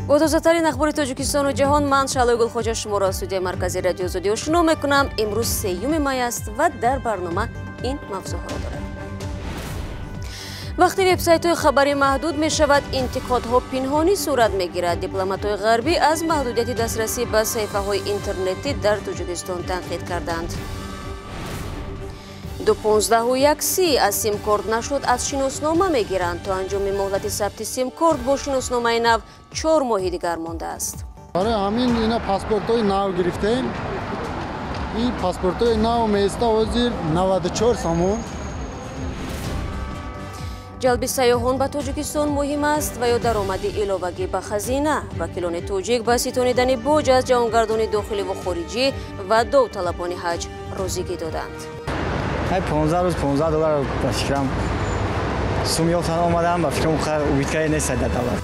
Бо тозатарин ахбори Тоҷикистону ҷаҳон ман Шаҳлои Гулхоҷа шуморо аз студияи марказии Радиои Озодӣ ошно мекунам. Имрӯз 3 май аст ва дар барнома ин мавзӯъҳоро дорем. Вақте вебсайтҳои хабарӣ маҳдуд мешавад, интиқодҳо пинҳонӣ сурат мегирад. Дипломатҳои ғарбӣ аз маҳдудияти дастрасӣ ба саҳифаҳои интернетӣ дар Тоҷикистон танқид карданд. 2:15:30 аз симкорт нашуд, аз шиноснома мегиранд. То анҷоми муҳлати сабти симкорт бо шиносномаи нав 4 моҳи дигар мондааст. Барои ҳамин ина паспортҳои нав гирифтем. Ин паспортҳои нав меиста ҳозир 94 сомон. Ҷалби сайёҳон ба Тоҷикистон муҳим аст ва ё даромади иловагӣ ба хазина. Вакилони тоҷик ба ситонидани боҷ аз ҷаҳонгардони дохиливу хориҷӣ ва довталабони ҳаҷ розигӣ доданд. 15 рӯз 15 доллар ба фикрам сум ёфтан омадам, ба фикрам убиткае нест дар давлат.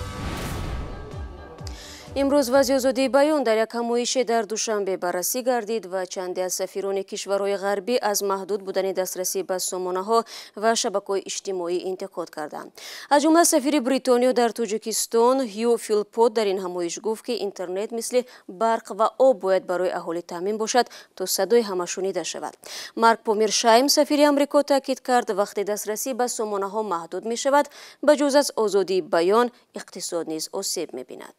Имрӯз вазъи озодии баён дар як ҳамоише дар Душанбе баррасӣ гардид ва чанде аз сафирони кишварҳои ғарбӣ аз маҳдуд будани дастрасӣ ба сомонаҳо ва шабакаҳои иҷтимоӣ интиқод карданд. Аз ҷумла сафири Бритониё дар Тоҷикистон Ҳю Филпот дар ин ҳамоиш гуфт, ки интернет мисли барқ ва об бояд барои аҳолӣ таъмин бошад, то садои ҳама шунида шавад. Марк Помершайм, сафири Амрико, таъкид кард, вақте дастрасӣ ба сомонаҳо маҳдуд мешавад, ба ҷуз аз озодии баён иқтисод низ осеб мебинад.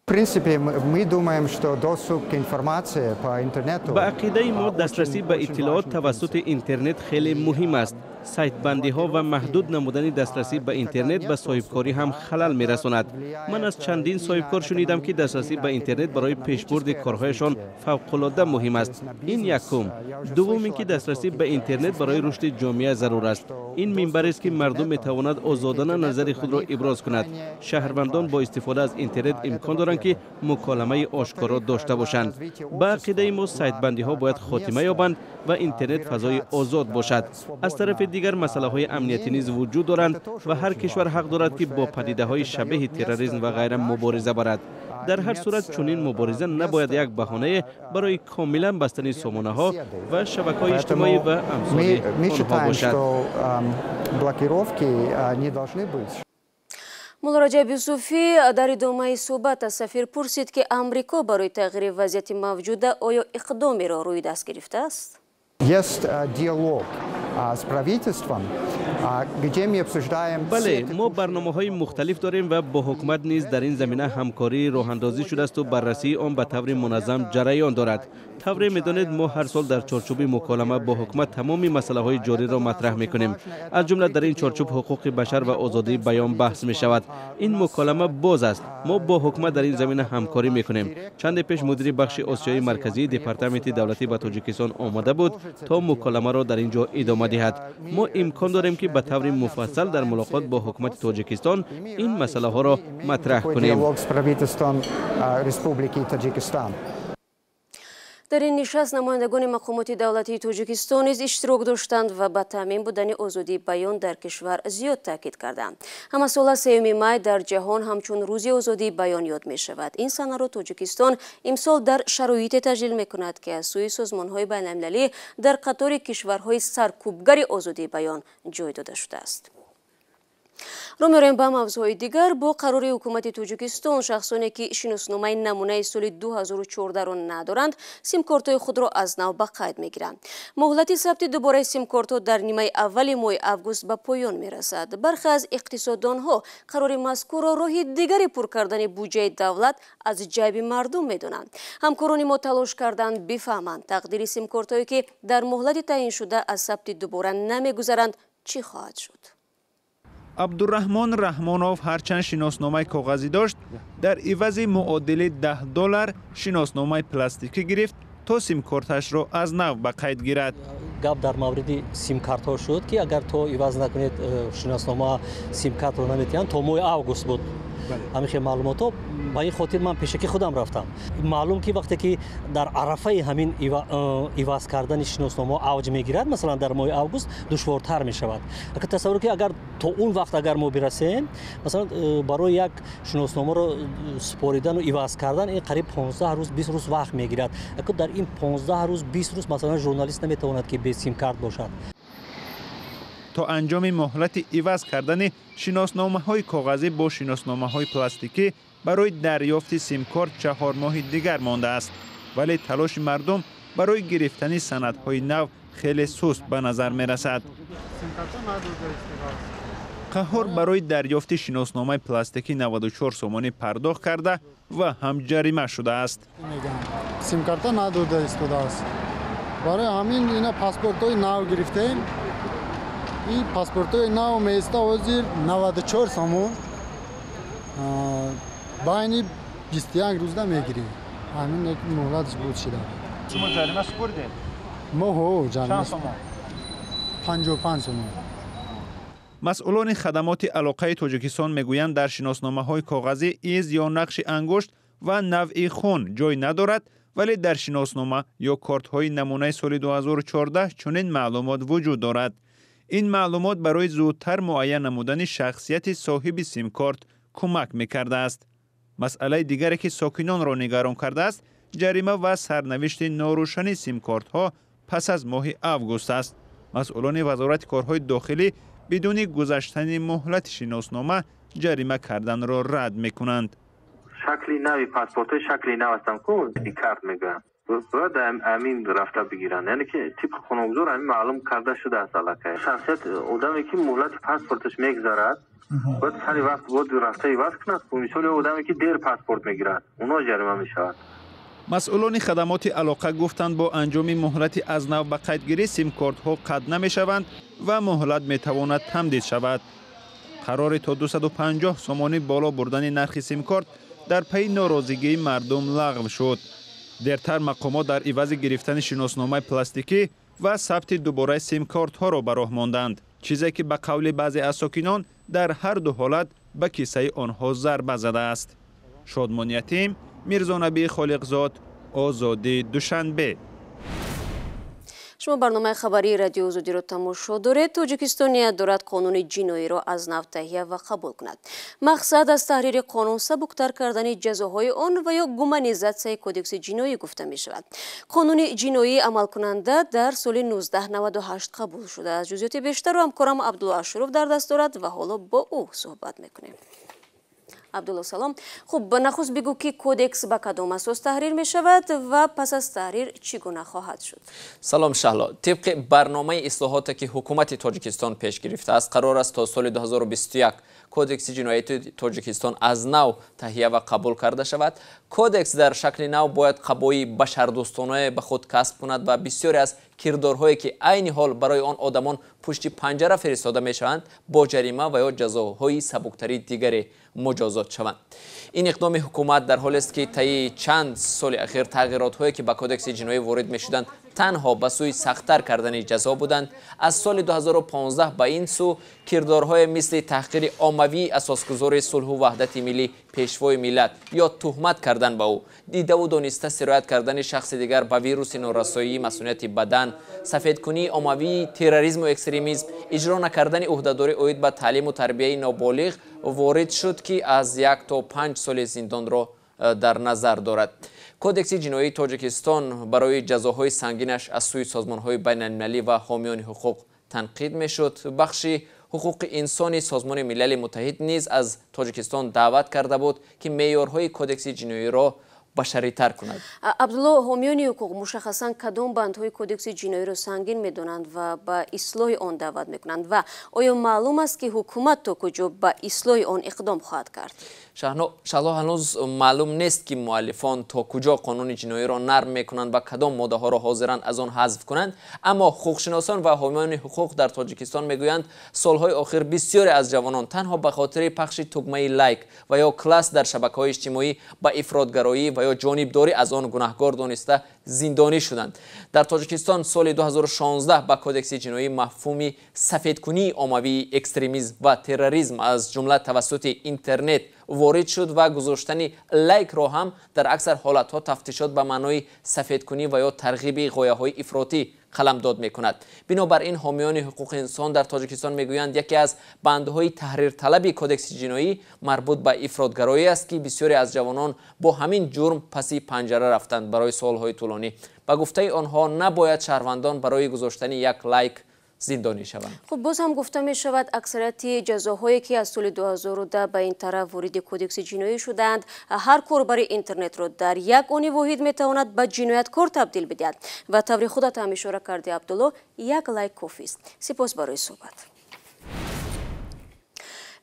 В принципе, мы думаем, что доступ к информации по интернету. Ба ақидаи мо дастрасӣ ба иттилоот тавассути интернет хеле муҳим аст. Сайтбандиҳо ва маҳдуд намудани дастрасӣ ба интернет ба соҳибкорӣ ҳам халал мерасонад. Ман аз чандин соҳибкор шунидам, ки дастрасӣ ба интернет барои пешбурди корҳояшон фавқулодда муҳим аст. Ин якум. Дуввум ин ки дастрасӣ ба интернет барои рушди ҷомеа зарур аст. Ин минбарест, ки мардум метавонад озодона назари худро иброз кунад. Шаҳрвандон бо истифода аз интернет имкон доранд, ки муколамаи ошкоро дошта бошанд. Ба ақидаи мо сайтбандиҳо бояд хотима ёбанд ва интернет фазои озод бошад. Аз тарафи дигар масъалаҳои амниятӣ низ вуҷуд доранд ва ҳар кишвар ҳақ дорад, ки бо падидаҳои шабеҳи терроризм ва ғайра мубориза барад. Дар ҳар сурат чунин мубориза набояд як баҳонае барои комилан бастани сомонаҳо ва шабакаҳои иҷтимоӣ ва амсоли онҳо бошад. Мулло Раҷаб Юсуфӣ дар идомаи суҳбат аз сафир пурсид, ки Амрико барои тағйири вазъияти мавҷуда оё иқдомеро рӯи даст гирифтааст? Есть диалог с правительством, где мы обсуждаем. Бале, мо барномаҳои мухталиф дорем ва бо ҳукумат низ дар ин замина ҳамкорӣ роҳандозӣ шудааст ва баррасии он ба таври муназзам ҷараён дорад. Тавре медонед, мо ҳар сол дар чорчӯби муколама бо ҳукумат тамоми масъалаҳои ҷориро матраҳ мекунем. Аз ҷумла дар ин чорчӯб ҳуқуқи башар ва озодии баён баҳс мешавад. Ин муколама боз аст. Мо бо ҳукумат дар ин замина ҳамкорӣ мекунем. Чанде пеш мудири бахши Осиёи Марказии Департаменти давлатӣ ба Тоҷикистон омада буд, то муколамаро дар ин ҷо идома диҳад. Мо имкон дорем, ки ба таври муфассал дар мулоқот бо ҳукумати Тоҷикистон ин масъалаҳоро матраҳ кунем. Дар ин нишаст намояндагони мақомоти давлатии Тоҷикистон низ иштирок доштанд ва ба таъмин будани озодии баён дар кишвар зиёд таъкид карданд. Ҳамасола 3 май дар ҷаҳон ҳамчун рӯзи озодии баён ёд мешавад. Ин санаро Тоҷикистон имсол дар шароите таҷлил мекунад, ки аз сӯи созмонҳои байналмилалӣ дар қатори кишварҳои саркӯбгари озодии баён ҷой дода шудааст. Рӯ меорем ба мавзӯъҳои дигар. Бо қарори ҳукумати Тоҷикистон шахсоне, ки шиносномаи намунаи соли 2014-ро надоранд, симкортҳои худро аз нав ба қайд мегиранд. Муҳлати сабти дубораи симкортҳо дар нимаи аввали моҳи август ба поён мерасад. Бархе аз иқтисоддонҳо қарори мазкурро роҳи дигари пур кардани буҷаи давлат аз ҷайби мардум медонанд. Ҳамкорони мо талош карданд бифаҳманд, тақдири симкортҳое, ки дар муҳлати таъиншуда аз сабти дубора намегузаранд, чӣ хоҳад шуд. Абдураҳмон Раҳмонов ҳарчанд шиносномаи коғазӣ дошт, дар ивази муодили $10 шиносномаи пластикӣ гирифт, то симкорташро аз нав ба қайд гирад. Гап дар мавриди симкартҳо шуд, ки агар то иваз накунед шиноснома, симкартро наметиҳанд, то моҳи август буд. Ҳамин хел маълумотҳо. Ба ин хотир ман пешакӣ худам рафтам. Маълум ки вақте ки дар арафаи ҳамин иваз кардани шиноснома авҷ мегирад, масалан дар моҳи август душвортар мешавад. Агар тасаввур ки агар то он вақт агар мо бирасем, масалан барои як шиносномаро супоридану иваз кардан ин қариб 15 рӯз 20 рӯз вақт мегирад. Агар дар ин 15 рӯз 20 рӯз масалан журналист наметавонад ки бе симкарт бошад. То анҷоми муҳлати иваз кардани шиносномаҳои коғазӣ бо шиносномаҳои пластикӣ барои дарёфти симкорт 4 моҳи дигар мондааст, вале талоши мардум барои гирифтани санадҳои нав хеле суст ба назар мерасад. Қаҳҳор барои дарёфти шиносномаи пластикӣ 94 сомонӣ пардохт карда ва ҳам ҷарима шудааст. Симкарта надода истодааст, барои ҳамин ина паспортҳои нав гирифтем. Ин паспортҳои нав меиста ҳозир 94 сомон, байни 21 рӯзда мегирем. Ҳамин муҳлаташ буд шида. Шумо ҷарима супурдед? Мо ҳо, ҷарима 55 сомон. Масъулони хадамоти алоқаи Тоҷикистон мегӯянд, дар шиносномаҳои коғазӣ из ё нақши ангушт ва навъи хун ҷой надорад, вале дар шиноснома ё кортҳои намунаи соли 2014 чунин маълумот вуҷуд дорад. Ин маълумот барои зудтар муайян намудани шахсияти соҳиби симкорт кӯмак мекардааст. Масъалаи дигаре, ки сокинонро нигарон кардааст, ҷарима ва сарнавишти норӯшани симкортҳо пас аз моҳи август аст. Масъулони Вазорати корҳои дохилӣ бидуни гузаштани муҳлати шиноснома ҷарима карданро рад мекунанд. Шакли нави паспортҳои шакли нав ҳастанд ку, карт мегӯянд, бояд амин рафта бигиранд. Яъне ки тибқи қонунгузор ҳамин маълум карда шудааст. Аллакай шахсият, одаме ки муҳлати паспорташ мегузарад, бояд сари вақт бояд рафта иваз кунад. Мисоли одаме ки дер паспорт мегирад, оно ҷарима мешавад. Масъулони хадамоти алоқа гуфтанд, бо анҷоми муҳлати аз нав ба қайдгирӣ симкортҳо қатъ намешаванд ва муҳлат метавонад тамдид шавад. Қарори то 250 сомонӣ боло бурдани нархи симкорт дар пайи норозигии мардум лағв шуд. Дертар мақомот дар ивази гирифтани шиносномаи пластикӣ ва сабти дубораи симкортҳоро ба роҳ монданд, чизе ки ба қавли баъзе аз сокинон дар ҳар ду ҳолат ба кисаи онҳо зарба задааст. Шодмон Ятим, Мирзонабӣ Холиқзод, Озодӣ, Душанбе. Шумо барномаи хабарии Радиои Озодиро тамошо доред. Тоҷикистон ният дорад қонуни ҷиноиро аз нав таҳия ва қабул кунад. Мақсад аз таҳрири қонун сабуктар кардани ҷазоҳои он ва ё гуманизатсияи кодекси ҷиноӣ гуфта мешавад. Қонуни ҷиноии амалкунанда дар соли 1998 қабул шудааст. Ҷузъиёти бештарро ҳамкорам Абдулло Ашуров дар даст дорад ва ҳоло бо ӯ суҳбат мекунем. Абдулло, салом. Хуб, нахуст бигӯ, ки кодекс ба кадом асос таҳрир мешавад ва пас аз таҳрир чӣ гуна хоҳад шуд? Салом, Шаҳло. Тибқи барномаи ислоҳоте, ки ҳукумати Тоҷикистон пеш гирифтааст, қарор аст то соли 2021 кодекси ҷиноятии Тоҷикистон аз нав таҳия ва қабул карда шавад. Кодекс дар шакли нав бояд қабои башардӯстонае ба худ касб кунад ва бисёре аз кирдорҳое, ки айни ҳол барои он одамон пушти панҷара фиристода мешаванд, бо ҷарима ва ё ҷазоҳои сабуктари дигаре муҷозот шаванд. Ин иқдоми ҳукумат дар ҳолест, ки таи чанд соли ахир тағйиротҳое, ки ба кодекси ҷиноӣ ворид мешуданд, танҳо ба сӯи сахттар кардани ҷазо буданд. Аз соли 2015 ба ин сӯ кирдорҳое мисли таҳқири оммавии асосгузори сулҳу ваҳдати миллӣ, Пешвои миллат ё туҳмат кардан ба ӯ, дидаву дониста сироят кардани шахси дигар ба вируси норасоии масунияти бадан, сафедкунии оммавии терроризму экстремизм, иҷро накардани ӯҳдадорӣ оид ба таълиму тарбияи ноболиғ ворид шуд, ки аз 1 то 5 соли зиндонро дар назар дорад. Кодекси ҷиноии Тоҷикистон барои ҷазоҳои сангинаш аз сӯи созмонҳои байналмилалӣ ва ҳомиёни ҳуқуқ танқид мешуд. Бахши ҳуқуқи инсони Созмони Милали Муттаҳид низ аз Тоҷикистон даъват карда буд, ки меъёрҳои кодекси ҷиноиро башаритар кунад. Абдулло, ҳомиёни ҳуқуқ мушаххасан кадом бандҳои кодекси ҷиноиро сангин медонанд ва ба ислоҳи он даъват мекунанд ва оё маълум аст, ки ҳукумат то куҷо ба ислоҳи он иқдом хоҳад кард? Шаҳло, ҳанӯз маълум нест, ки муаллифон то куҷо қонуни ҷиноиро нарм мекунанд ва кадом моддаҳоро ҳозиранд аз он ҳазф кунанд. Аммо ҳуқуқшиносон ва ҳомиёни ҳуқуқ дар Тоҷикистон мегӯянд, солҳои охир бисёре аз ҷавонон танҳо ба хотири пахши тугмаи лайк ва ё класс дар шабакаҳои иҷтимоӣ ба ифротгароӣ ва ё ҷонибдорӣ аз он гунаҳгор дониста зиндонӣ шуданд. Дар Тоҷикистон соли 2016 ба кодекси ҷиноӣ мафҳуми сафедкунии оммавии экстремизм ва терроризм, аз ҷумла тавассути интернет, ворид шуд ва гузоштани лайкро ҳам дар аксар ҳолатҳо тафтишот ба маънои сафедкунӣ ва ё тарғиби ғояҳои ифротӣ қаламдод мекунад. Бинобар ин, ҳомиёни ҳуқуқи инсон дар Тоҷикистон мегӯянд, яке аз бандҳои таҳрирталаби кодекси ҷиноӣ марбут ба ифротгароӣ аст, ки бисёре аз ҷавонон бо ҳамин ҷурм паси панҷара рафтанд барои солҳои тӯлонӣ. Ба гуфтаи онҳо, набояд шаҳрвандон барои гузоштани як лайк Зиндонӣ шаванд. Хуб, боз ҳам гуфта мешавад, аксарияти ҷазоҳое, ки аз соли 2010 ба ин тараф вориди кодекси ҷиноӣ шудаанд, ҳар корбари интернетро дар як они воҳид метавонад ба ҷинояткор табдил бидиҳад. Ва таври худат ҳам ишора карди, Абдулло, як лайк кофист. Сипос барои суҳбат.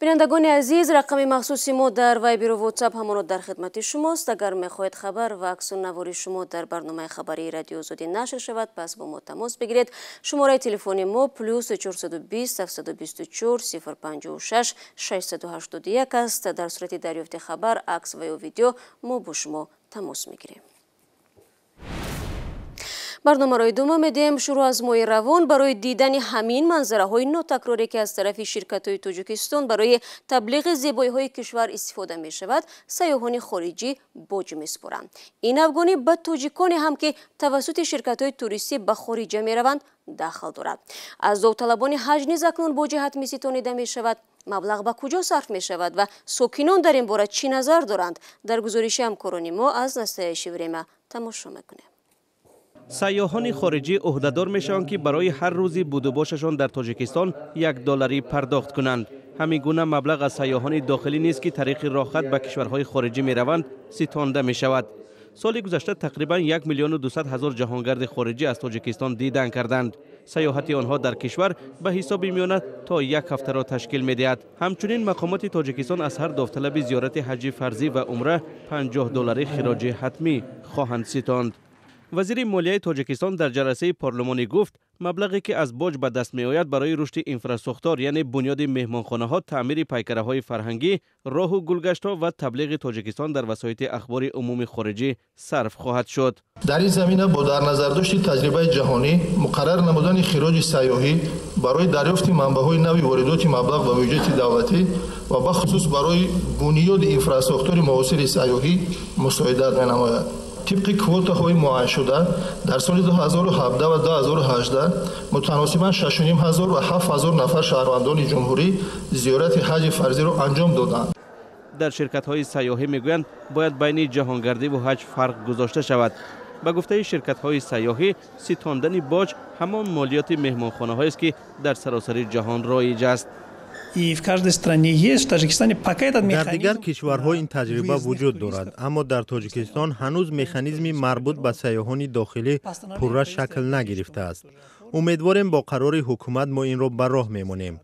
Бинандагони азиз, рақами махсуси мо дар Вайберу Ватсап ҳамоно дар хидмати шумост. Агар мехоҳед хабар ва аксу навори шумо дар барномаи хабарии Радиои Озодӣ нашр шавад, пас бо мо тамос бигиред. Шумораи телефони мо +420 724 056 681 аст. Дар сурати дарёфти хабар, акс ва ё видео мо бо шумо тамос мегирем. Барномаро идома медиҳем. Шурӯъ аз моҳи равон барои дидани ҳамин манзараҳои нотакрорӣ, ки аз тарафи ширкатҳои Тоҷикистон барои таблиғи зебоиҳои кишвар истифода мешавад, сайёҳони хориҷӣ боҷ месупоранд. Ин навгонӣ ба тоҷиконе ҳам, ки тавассути ширкатҳои туристӣ ба хориҷа мераванд, дахл дорад. Аз довталабони ҳаҷ низ акнун боҷи ҳатмӣ ситонида мешавад. Маблағ ба куҷо сарф мешавад ва сокинон дар ин бора чӣ назар доранд, дар гузориши ҳамкорони мо аз «Настоящее время» тамошо мекунем. Сайёҳони хориҷӣ ӯҳдадор мешаванд, ки барои ҳар рӯзи будубошашон дар Тоҷикистон 1 долларӣ пардохт кунанд. Ҳамин гуна маблағ аз сайёҳони дохилӣ низ, ки тариқи роҳхат ба кишварҳои хориҷӣ мераванд, ситонда мешавад. Соли гузашта тақрибан 1 200 000 ҷаҳонгарди хориҷӣ аз Тоҷикистон дидан карданд. Сайёҳати онҳо дар кишвар ба ҳисоби миёна то як ҳафтаро ташкил медиҳад. Ҳамчунин мақомоти Тоҷикистон аз ҳар довталаби зиёрати ҳаҷи фарзӣ ва умра 50 доллари хироҷи ҳатмӣ хоҳанд ситонд. Вазири молияи Тоҷикистон дар ҷаласаи парлумонӣ гуфт, маблағе ки аз боҷ ба даст меояд, барои рушди инфрасохтор, яъне бунёди меҳмонхонаҳо, таъмири пайкараҳои фарҳангӣ, роҳу гулгаштҳо ва таблиғи Тоҷикистон дар васоити ахбори умуми хориҷӣ сарф хоҳад шуд. Дар ин замина бо дар назардошти таҷрибаи ҷаҳонӣ муқаррар намудани хироҷи сайёҳӣ барои дарёфти манбаъҳои нави воридоти маблағ ба бюҷети давлатӣ ва бахусус барои бунёди инфрасохтори муосири сайёҳӣ мусоидат менамояд. Тибқи квотаҳои муайяншуда дар соли 2017 ва 2018 мутаносибан 6,5 ҳазор ва 7 ҳазор нафар шаҳрвандони ҷумҳурӣ зиёрати ҳаҷи фарзиро анҷом доданд. Дар ширкатҳои сайёҳӣ мегӯянд, бояд байни ҷаҳонгардиву ҳаҷ фарқ гузошта шавад. Ба гуфтаи ширкатҳои сайёҳӣ, ситондани боҷ ҳамон молиёти меҳмонхонаҳоест, ки дар саросари ҷаҳон роиҷ аст. И в каждой стране есть, в Таджикистане пока этот Дар дигар механизм кишварҳо ин таҷриба вуҷуд дорад, аммо дар Тоҷикистон ҳанӯз механизми марбут ба сайёҳони дохилӣ пурра шакл нагирифтааст. Умедворем, бо қарори ҳукумат мо инро ба роҳ мемонем.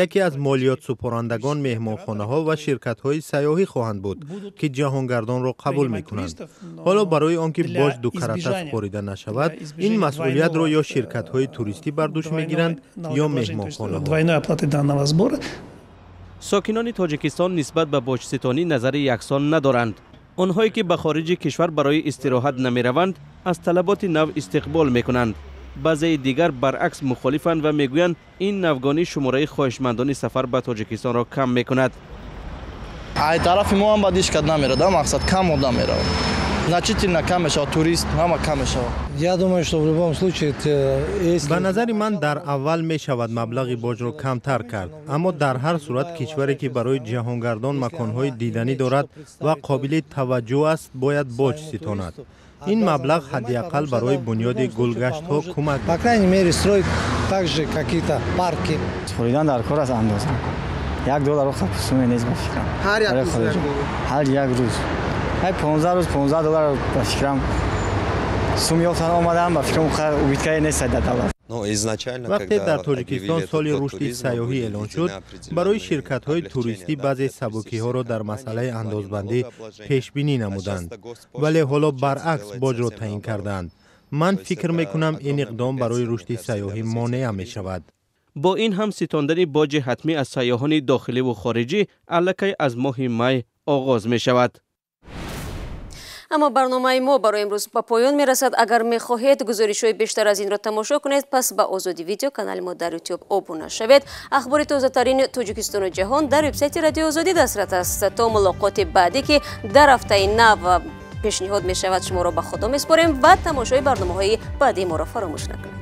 Яке аз молиётсупорандагон меҳмонхонаҳо ва ширкатҳои сайёҳӣ хоҳанд буд, ки ҷаҳонгардонро қабул мекунанд. Ҳоло барои он ки боҷ дукарата супорида нашавад, ин масъулиятро ё ширкатҳои туристӣ бар дӯш мегиранд, ё меҳмонхонаҳо. Двойной оплаты данного сбора. Сокинони Тоҷикистон нисбат ба боҷситонӣ назари яксон надоранд. Онҳое ки ба хориҷи кишвар барои истироҳат намераванд, аз талаботи нав истиқбол мекунанд. Баъзеи дигар баръакс мухолифанд ва мегӯянд, ин навгонӣ шумораи хоҳишмандони сафар ба Тоҷикистонро кам мекунад. Ай тарафи мо ҳам бад ҳеч намерада, мақсад кам одам меравад, значительно кам мешавад, турист ҳама кам мешавад. Я думаю, что в любом случае, если Ба назари ман, дар аввал мешавад маблағи боҷро камтар кард, аммо дар ҳар сурат кишваре ки барои ҷаҳонгардон маконҳои диданӣ дорад ва қобили таваҷҷӯҳ аст, бояд боҷ ситонад. Ин маблағ ҳадди ақал барои бунёди гулгаштҳо кӯмак по крайней мере строить также какие-то парки. Супоридан дар кор аст андоза. 1 доллар суме нест, ба фикрам. Ҳар як Барои рӯз хориҷ. 1 доллар? Ҳар як рӯз. Ҳай, 15 рӯз 15 доллар, ба фикрам, сум ёфтан омадам, ба фикрам, убытка е нест дар давлат. Вақте дар Тоҷикистон соли рушди сайёҳӣ эълон шуд, барои ширкатҳои туристӣ баъзе сабукиҳоро дар масъалаи андозбандӣ пешбинӣ намуданд, вале ҳоло баръакс боҷро таъин кардаанд. Ман фикр мекунам, ин иқдом барои рушди сайёҳӣ монеа мешавад. Бо ин ҳам ситондани боҷи ҳатмӣ аз сайёҳони дохиливу хориҷӣ аллакай аз моҳи май оғоз мешавад. Аммо барномаи мо барои имрӯз ба поён мерасад. Агар мехоҳед гузоришҳои бештар аз инро тамошо кунед, пас ба Озодӣ Видео, канали мо дар Ютуб, обуна шавед. Ахбори тозатарини Тоҷикистону ҷаҳон дар вебсайти Радиои Озодӣ дастрас аст. То мулоқоти баъдӣ, ки дар ҳафтаи нав пешниҳод мешавад, шуморо ба Худо месупорем ва тамошои барномаҳои баъдии моро фаромӯш накунед.